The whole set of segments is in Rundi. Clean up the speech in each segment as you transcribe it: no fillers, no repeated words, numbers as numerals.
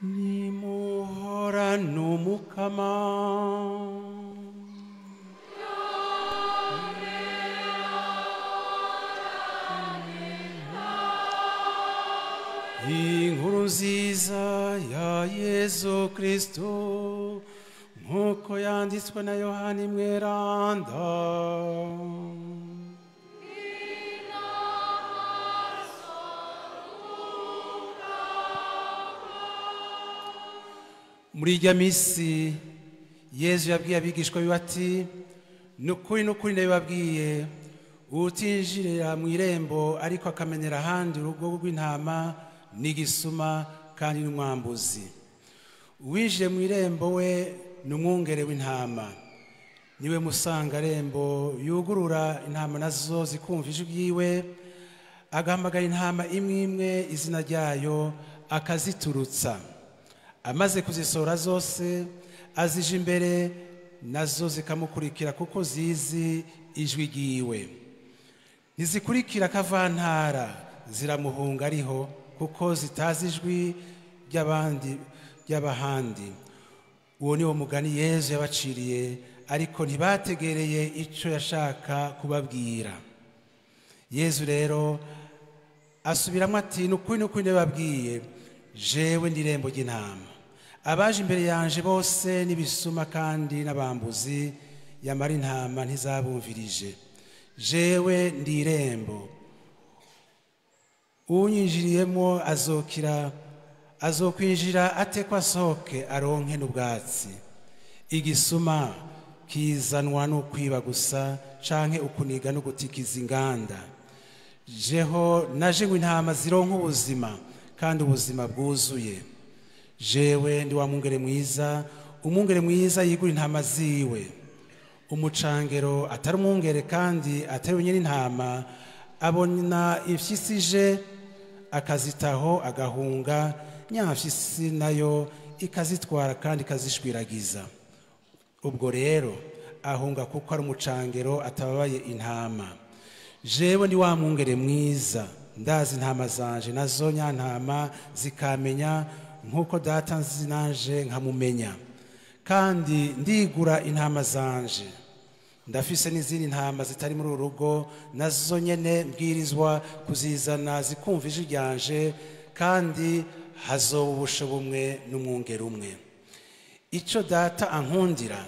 Nimuhorane Umukama. Inkuru nziza ya Yezu Kristo nk'uko yanditswe na Yohani Mweranda. Muri irya misi Yezu yabwiye abigishwa biwe ati: nukuri nukuri ndabibabwiye, utinjirira mu irembo ariko akamenyera ahandi urugo rw'intama n'igisuma kandi n'umwambuzi. Uwinjiye mu irembo we ni umwungere w'intama, niwe musangarembo yugurura intama nazo zikumva ijwi ryiwe, agahamagara intama imwe imwe izina ryayo akaziturutsa. Amaze kuzisohora zose azija imbere, nazo zikamukurikira kuko zizi ijwi ryiwe. Ntizikurikira akavantara, ziramuhunga ariho kuko zitazi ijwi ry'abandi ry'abahandi. Uwo ni wo mugani Yezu yabaciriye, ariko ntibategereye icyo yashaka kubabwira. Yezu rero asubiramo ati: nukuri nukuri ndababwiye, jewe ndi irembo ry'intama. Abaje imbere yanje bose n'ibisuma kandi n'abambuzi, yamara intama ntizabumvirije. Jewe ndi irembo, unyinjiriyemo azokira, azokwinjira atekwa asohoke aronke n'ubwatsi. Igisuma kizanwa n'ukwiba gusa canke ukuniga no gutikiza inganda. Jeho naje ngo intama zironke ubuzima kandi ubuzima bwuzuye. Jewe ndi wa mwungere mwiza, umwungere mwiza yigura intama ziwe. Umucangero atari umwungere kandi atari nyine intama, abona imfyisi ije akazitaho agahunga, nyamfyisi nayo ikazitwara kandi ikazishwiragiza. Ubwo rero ahunga kuko ari umucangero atababaye intama. Jewe ndi wa mwungere mwiza, ndazi intama zanje nazo nyantama zikamenya, nkuko data nzi nanje nkamumenya. Kandi ndigura intama zanje, ndafise n'izindi ntama zitari muri uru rugo, nazo nyene mbwirizwa kuzizana zikumva ijwi ryanje, kandi hazoba ubusho bumwe n'umwungere umwe. Ico data ankundira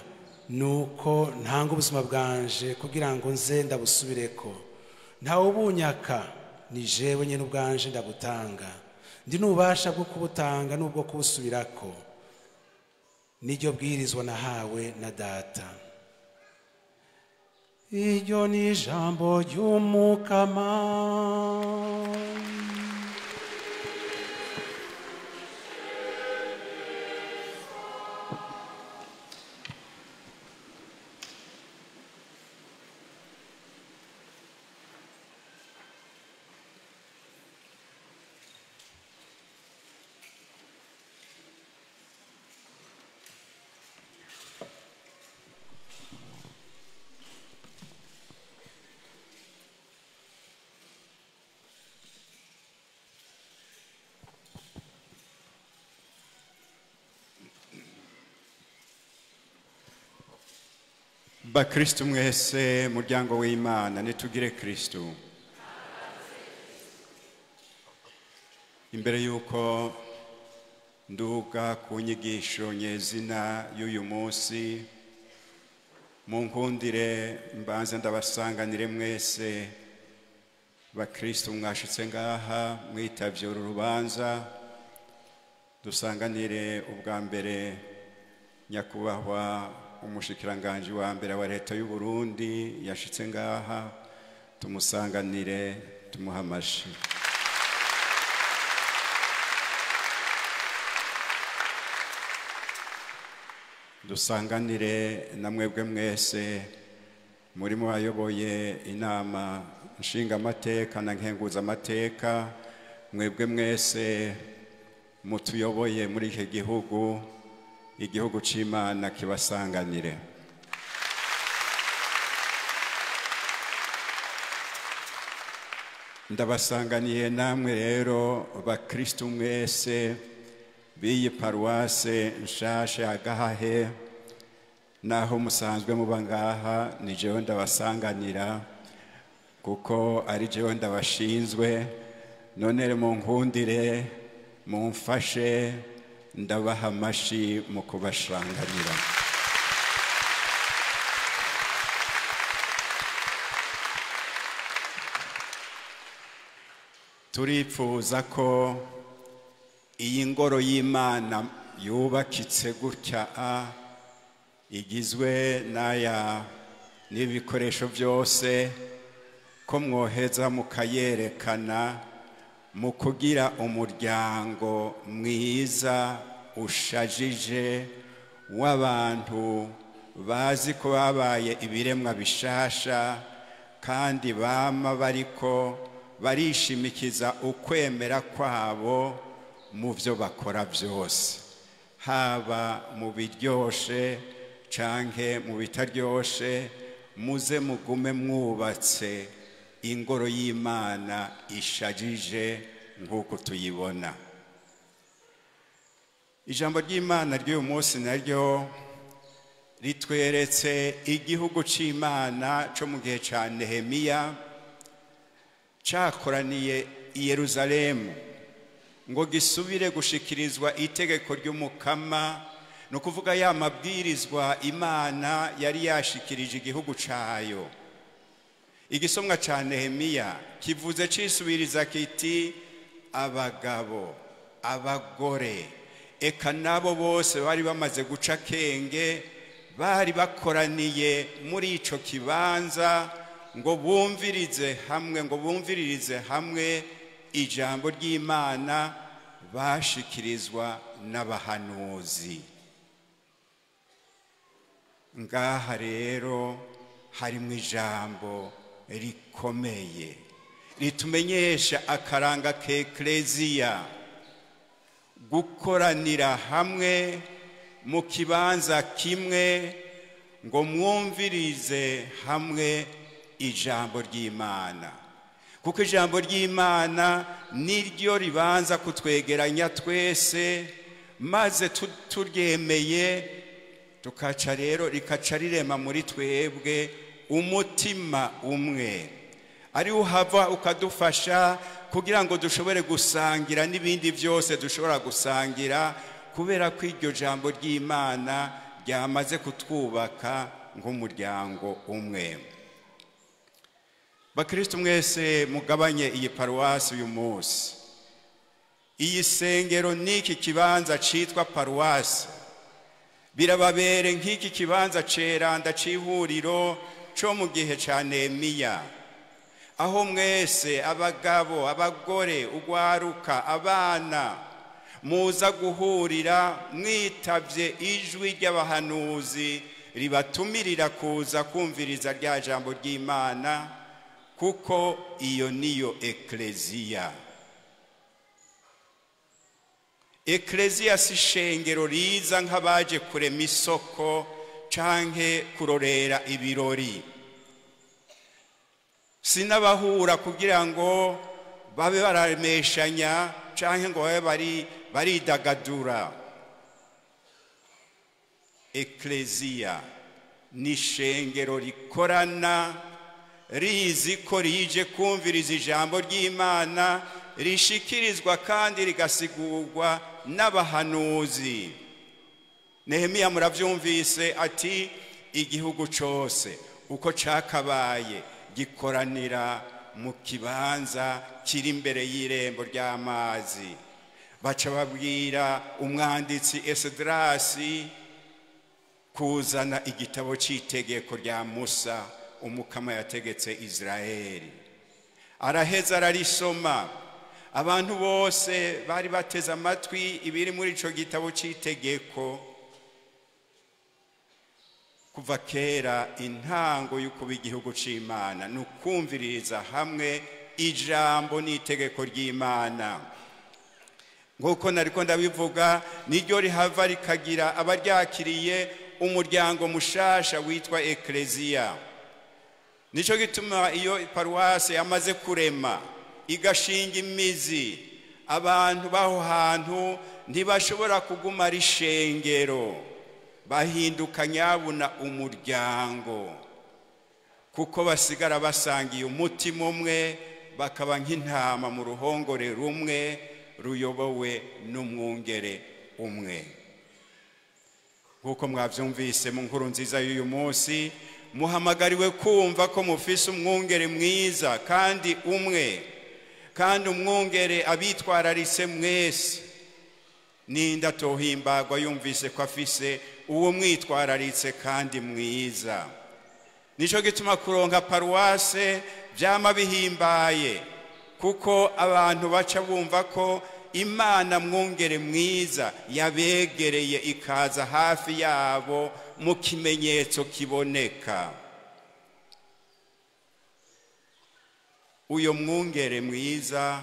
nuko ntanga ubuzima bwanje kugira ngo nze ndabusubireko. Ntawe ubunyaka, ni jewe nyene ubwanje ndabutanga. Ndi n'ububasha bwo kubutanga n'ubwo kubusubirako. Niryo bwirizwa nahawe na data. Iryo ni ijambo ry'Umukama. Bakristu mwese muryango w'Imana, nitugire Kristu. Imbere yuko nduga ku nyigisho nyezina y'uyu munsi, munkundire mbanze ndabasanganire mwese bakristu mwashitse ngaha mwitavye uru rubanza. Dusanganire ubwa mbere nyakubahwa umushikiranganji wa mbere wa leta y'u Burundi yashitse ngaha, tumusanganire tumuha amashi. Dusanganire na mwebwe mwese muri mu bayoboye inama nshingamateka na nkenguzamateka, mwebwe mwese mutuyoboye muri iki gihugu, igihugu c'Imana kibasanganire. Ndabasanganiye namwe rero bakristu mwese b'iyi paruwase nshasha ya Gahahe, naho musanzwe muba ngaha ni jewe ndabasanganira kuko ari jewe ndabashinzwe. None munkundire mumfashe ndabaha amashi mu kubashanganira. Turipfuza ko iyi ngoro y'Imana yubakitse gutya igizwe n'aya n'ibikoresho byose, ko mwoheza mukayerekana mu kugira umuryango mwiza ushajije w'abantu bazi ko babaye ibiremwa bishasha kandi bama bariko barishimikiza ukwemera kwabo mu byo bakora byose, haba mu biryoshe canke mu bitaryoshe. Muze mugume mwubatse ingoro y'Imana ishajije nk'uko tuyibona. Ijambo ry'Imana ry'uyu munsi naryo ritweretse igihugu c'Imana co mu gihe ca Nehemiya cakoraniye i Yerusalemu ngo gisubire gushikirizwa itegeko ry'Umukama, no kuvuga ya mabwirizwa Imana yari yashikirije igihugu cayo. Igisomwa ca Nehemiya kivuze cisubiriza kiti: abagabo, abagore, eka nabo bose bari bamaze guca kenge bari bakoraniye muri ico kibanza ngo bumvirize hamwe, ngo bumviririze hamwe ijambo ry'Imana bashikirizwa n'abahanuzi. Ngaha rero harimo ijambo rikomeye ritumenyesha akaranga k'Ekleziya, gukoranira hamwe mu kibanza kimwe ngo mwumvirize hamwe ijambo ry'Imana, kuko ijambo ry'Imana niryo ribanza kutwegeranya twese, maze turyemeye tukaca rero rikaca rirema muri twebwe umutima umwe, ari uhava ukadufasha kugira ngo dushobore gusangira n'ibindi byose dushobora gusangira, kubera ko iryo jambo ry'Imana ryamaze kutwubaka nk'umuryango umwe. Bakristo mwese mugabanye iyi paruwasi uyu munsi. Iyi sengero n'iki kibanza citwa paruwasi birababere nk'iki kibanza ceranda c'ihuriro co mu gihe ca Nehemiya, aho mwese abagabo, abagore, ugwaruka, abana muza guhurira mwitavye ijwi ry'abahanuzi ribatumirira kuza kumviriza rya jambo ry'Imana, kuko iyo niyo ekleziya. Ekleziya si ishengero riza nk'abaje kurema isoko canke kurorera ibirori, sinabahura kugira ngo babe bararemeshanya canke ngo babe baridagadura. Ekleziya ni ishengero rikorana rizi ko rije kumviriza ijambo ry'Imana rishikirizwa kandi rigasigurwa n'abahanuzi. Nehemiya muravyumvise ati igihugu cose uko cakabaye gikoranira mu kibanza kiri imbere y'irembo ry'amazi. Baca babwira umwanditsi Esedrasi kuzana igitabo c'itegeko rya Musa umukama yategetse Israeli. Araheza ararisoma. Abantu bose bari bateze amatwi ibiri muri ico gitabo c'itegeko. Kuva kera intango y'ukuba igihugu c'Imana ni ukumviriza hamwe ijambo n'itegeko ry'Imana. Nk'uko nariko ndabivuga, niryo rihava rikagira abaryakiriye umuryango mushasha witwa Ekleziya. Nico gituma iyo paruwase yamaze kurema igashinga imizi, Abantu baho hantu ntibashobora kuguma ari ishengero, bahinduka nyabuna umuryango, kuko basigara basangiye umutima umwe, bakaba nk'intama mu ruhongore rumwe ruyobowe n'umwungere umwe. Nk'uko mwabyumvise mu nkuru nziza y'uyu munsi, muhamagariwe kumva ko mufise umwungere mwiza kandi umwe, kandi umwungere abitwararitse mwese. Ninda tohimbagwa yumvise ko afise uwo mwitwararitse kandi mwiza. Nico gituma kuronka paruwase byama bihimbaye, kuko abantu baca bumva ko Imana mwungere mwiza yabegereye ikaza hafi yabo mu kimenyetso kiboneka. Uyo mwungere mwiza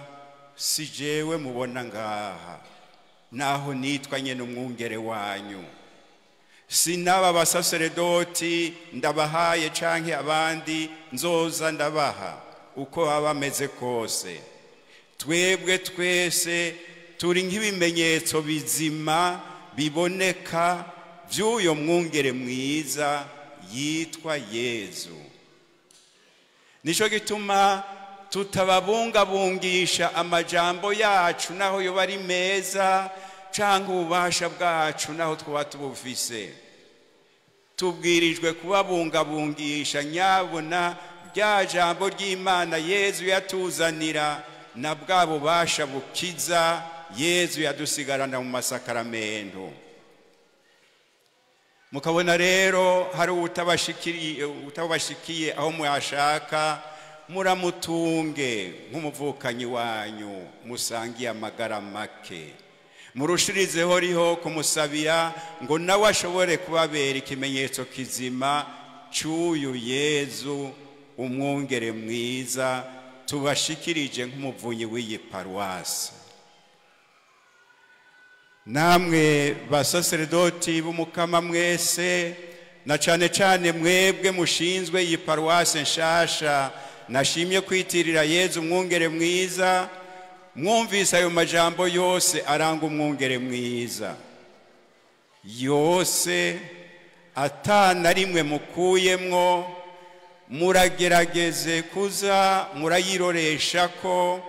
si jewe mubona ngaha, naho nitwa nyene umwungere wanyu. Si n'aba basaseredoti ndabahaye canke abandi nzoza ndabaha, uko baba bameze kose. Twebwe twese turi nk'ibimenyetso bizima biboneka by'uyo mwungere mwiza yitwa Yezu. Nico gituma tutababungabungisha amajambo yacu naho yoba ari meza, canke ububasha bwacu naho twaba tubufise. Tubwirijwe kubabungabungisha nyabuna rya jambo ry'Imana Yezu yatuzanira, na bwa bubasha bukiza Yezu yadusigarana mu masakaramento. Mukabona rero hari utabashikiye aho mwashaka, muramutunge nk'umuvukanyi wanyu musangiye amagara make, murushirizeho riho kumusabira ngo nawe ashobore kubabera ikimenyetso kizima cy'uyu Yezu umwungere mwiza tubashikirije nk'umuvunyi w'iyi paruwasi. Namwe basaseredoti b'Umukama mwese, na cane cane mwebwe mushinzwe iyi paruwasi nshasha nashimye kwitirira Yezu umwungere mwiza, mwumvise ayo majambo yose aranga umwungere mwiza yose, atana rimwe mukuyemwo. Muragerageze kuza murayiroresha ko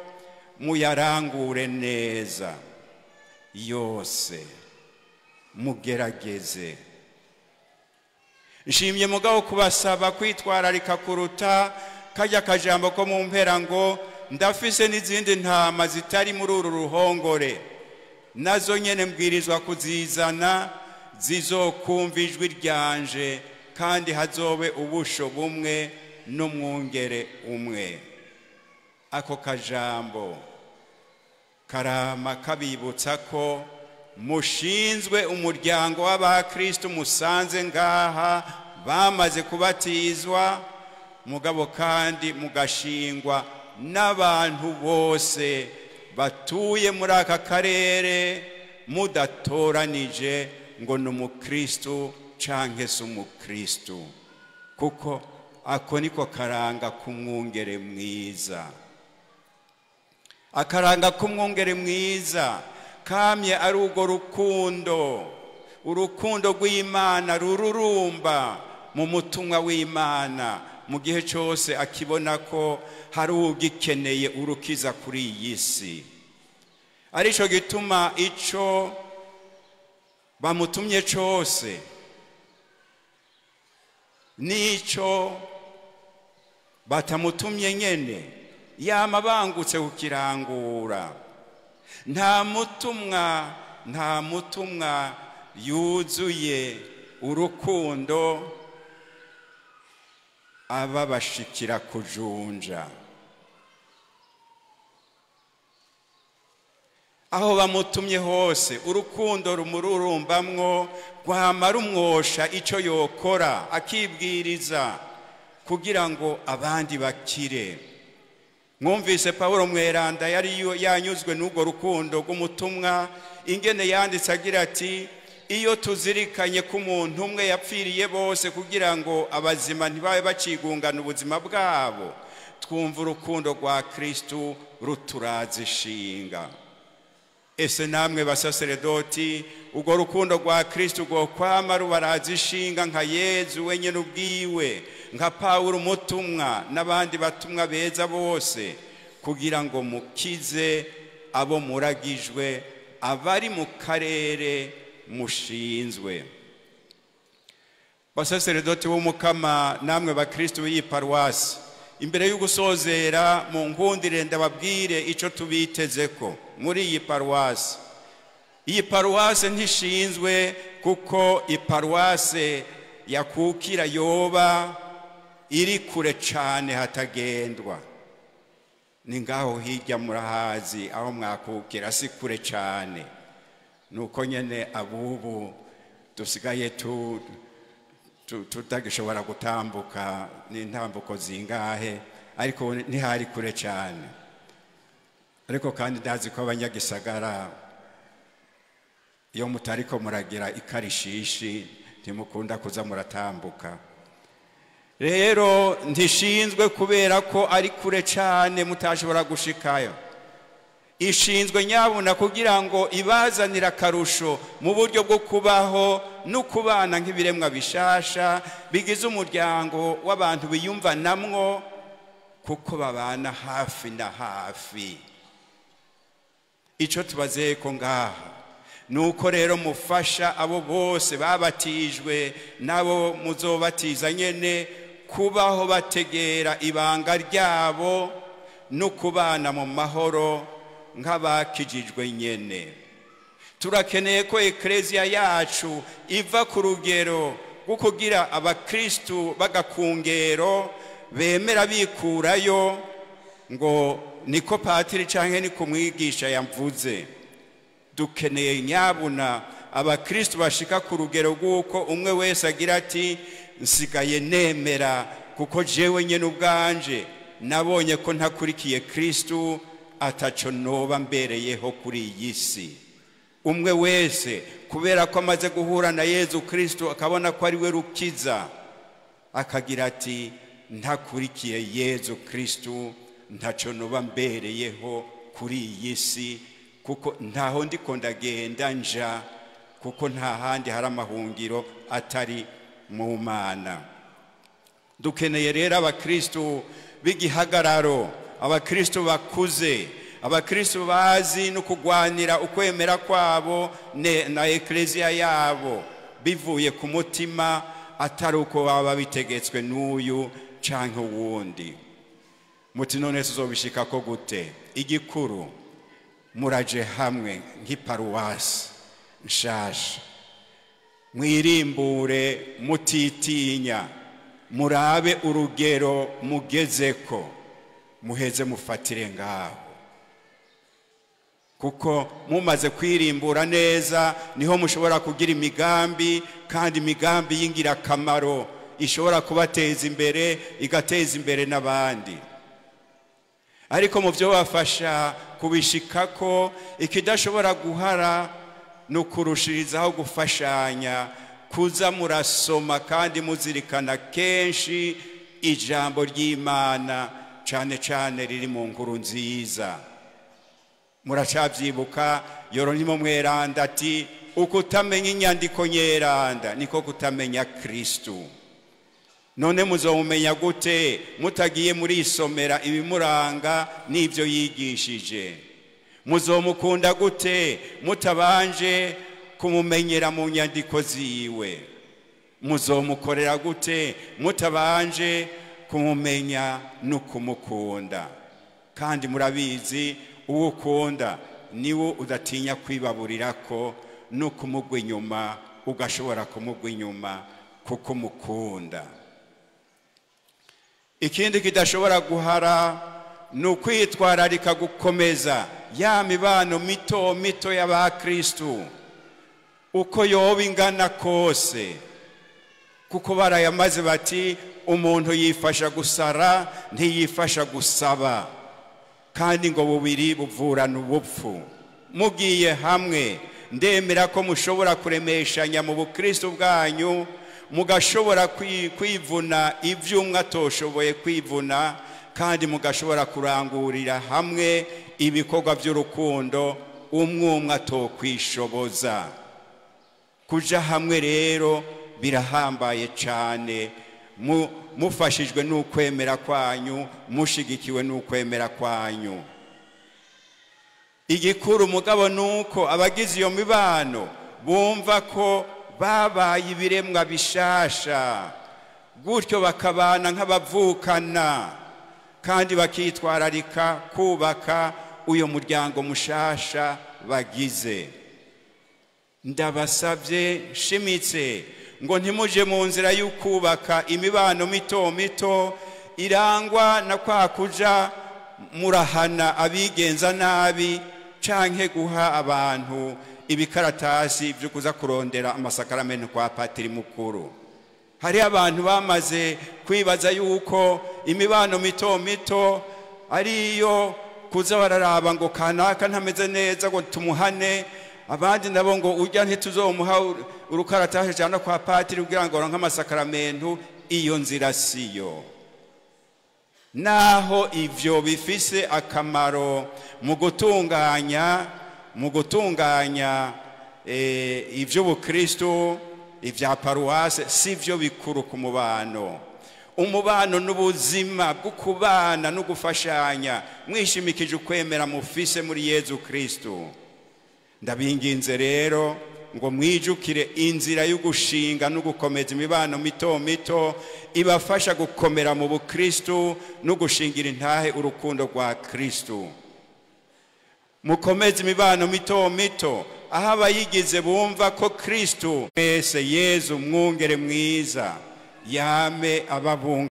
muyarangure neza yose, mugerageze. Nshimye mugabo kubasaba kwitwararika kuruta kajya kajambo ko mu mpera ngo ndafise n'izindi ntama zitari muri uru ruhongore, nazo nyene mbwirizwa kuzizana, zizokumva ijwi ryanje, kandi hazobe ubusho bumwe n'umwungere umwe. Ako kajambo karama kabibutsa ko mushinzwe umuryango w'abakristo musanze ngaha bamaze kubatizwa, mugabo kandi mugashingwa n'abantu bose batuye muri aka karere, mudatoranije ngo ni umukristo canke si umukristo, kuko ako niko karanga k'umwungere mwiza. Akaranga k'umwungere mwiza kamye ari urwo rukundo, urukundo rw'Imana rururumba mu mutumwa w'Imana mu gihe cyose akibona ko hari ugikeneye urukiza kuri iyi si. Arico gituma ico bamutumye cyose nico batamutumye nyene yama bangutse kukirangura. Nta mutumwa yuzuye urukundo aba bashikira kujunja. Aho bamutumye hose urukundo rumururumbamwo rwama rumwosha ico yokora akibwiriza kugira ngo abandi bakire. Mwumvise Paulo mweranda yari yanyuzwe n'urwo rukundo rw'umutumwa, ingene yanditse agira ati: iyo tuzirikanye ko umuntu umwe yapfiriye bose kugira ngo abazima ntibabe bacigungana ubuzima bwabo, twumva urukundo rwa Kristo ruturaza ishinga. Ese namwe basaseredoti, urwo rukundo rwa Kristo rwokwama rubaraza ishinga nka Yezu wenyine ubwiwe, nka Pawulo umutumwa n'abandi batumwa beza bose, kugira ngo mukize abo muragijwe, abari mu karere mushinzwe. Basaseredoti b'Umukama namwe bakristo b'iyi paruwasi, imbere y'ugusozera mu nkundire ndababwire ico tubitezeko muri iyi paruwasi. Iyi paruwasi ntishinzwe kuko iparuwase yakukira yoba iri kure cane hatagendwa. Ni ngaho hirya murahazi aho mwakukira, si kure cane. Nuko nyene abubu dusigaye tutagishobora gutambuka n'intambuko zingahe, ariko ntihari kure cyane. Ariko kandi ndazi ko abanyagisagara iyo mutariko muragira ikarishishi ntimukunda kuza muratambuka. Rero ntishinzwe kubera ko ari kure cyane mutashobora gushikayo. Ishinzwe nyabuna kugira ngo ibazanire akarusho mu buryo bwo kubaho no kubana nk'ibiremwa bishasha bigize umuryango w'abantu biyumvanamwo, kuko babana hafi na hafi. Ico tubazeko ngaha nuko rero mufasha abo bose babatijwe nabo muzobatiza nyene kubaho bategera ibanga ryabo no kubana mu mahoro nk'abakijijwe nyene. Turakeneye ko ekleziya yacu iva ku rugero rwo kugira abakristu bagakungero bemera bikurayo ngo niko patiri canke niko mwigisha yamvuze. Dukeneye nyabuna abakristu bashika ku rugero rw'uko umwe wese agira ati nsigaye nemera kuko jewe nyene ubwanje nabonye ko ntakurikiye Kristu ataco noba mbereyeho kuri iyi si. Umwe wese kubera ko amaze guhura na Yezu Kristo akabona ko ari we rukiza, akagira ati ntakurikiye Yezu Kristo ntaco noba mbereyeho kuri iyi si, kuko ntaho ndiko ndagenda nja, kuko nta handi hari amahungiro atari mu Mana. Dukeneye rero abakristo b'igihagararo, abakristo bakuze, abakristo bazi no kugwanira ukwemera kwabo na ekleziya yabo bivuye ku mutima, atari uko baba bitegetswe n'uyu canke uwundi. Muti none tuzobishikako gute? Igikuru muraje hamwe nk'iparuwasi nshasha, mwirimbure mutitinya, murabe urugero mugezeko, muheze mufatire ngaho. Kuko mumaze kwirimbura neza niho mushobora kugira imigambi, kandi imigambi y'ingirakamaro ishobora kubateza imbere, igateza imbere n'abandi. Ariko mu byo bafasha kubishikako, ikidashobora guhara no kurushirizaho gufashanya, kuza murasoma kandi muzirikana kenshi ijambo ry'Imana, cane cane riri mu nkuru nziza. Muracavyibuka Yeronimo Mweranda ati ukutamenya inyandiko nyeranda niko kutamenya Kristo. None muzomumenya gute mutagiye murisomera ibimuranga n'ivyo yigishije? Muzomukunda gute mutabanje kumumenyera mu nyandiko ziwe? Muzomukorera gute mutabanje kumumenya no kumukunda? Kandi murabizi uwo ukunda niwo udatinya kwibaburirako no kumugwa inyuma, ugashobora kumugwa inyuma kuko mukunda. Ikindi kidashobora guhara ni ukwitwararika gukomeza ya mibano mito mito y'abakristu uko yoba ingana kose, kuko barayamaze bati umuntu yifasha gusara ntiyifasha gusaba, kandi ngo bubiri buvurana ubupfu. Mugiye hamwe ndemera ko mushobora kuremeshanya mu bukristo bwanyu, mugashobora kwivuna ivy'umwe atoshoboye kwivuna, kandi mugashobora kurangurira hamwe ibikorwa by'urukundo umwe atokwishoboza. Kuja hamwe rero birahambaye cyane, mufashijwe n'ukwemera kwanyu, mushigikiwe n'ukwemera kwanyu. Igikuru mugabo nuko abagize iyo mibano bumva ko babaye ibiremwa bishasha, gutyo bakabana nk'abavukana kandi bakitwararika kubaka uyo muryango mushasha bagize. Ndabasabye nshimitse ngo ntimuje mu nzira y'ukubaka imibano mito mito irangwa na kwa kuja murahana abigenza nabi canke guha abantu ibikaratasi byo kuza kurondera amasakaramentu kwa patiri mukuru. Hari abantu bamaze kwibaza yuko imibano mito mito ariyo kuza bararaba ngo kanaka ntameze neza ngo tumuhane, abandi nabo ngo ujya ntituzomuha urukaratasi cyane kwa patiri kugira ngo aronke amasakaramentu. Iyo nzira siyo. Naho ivyo bifise akamaro mu gutunganya ivy'ubukristo, ivya paruwase, sivyo bikuru ku mubano. Umubano n'ubuzima bwo kubana no gufashanya mwishimikije ukwemera mufise muri Yezu Kristo. Ndabinginze rero ngo mwijukire inzira y'ugushinga no gukomeza imibano mito mito ibafasha gukomera mu bukristo no gushingira intahe urukundo rwa Kristo. Mukomeze imibano mito mito aho abayigize bumva ko Kristo mwese Yezu mwungere mwiza yame ababunga.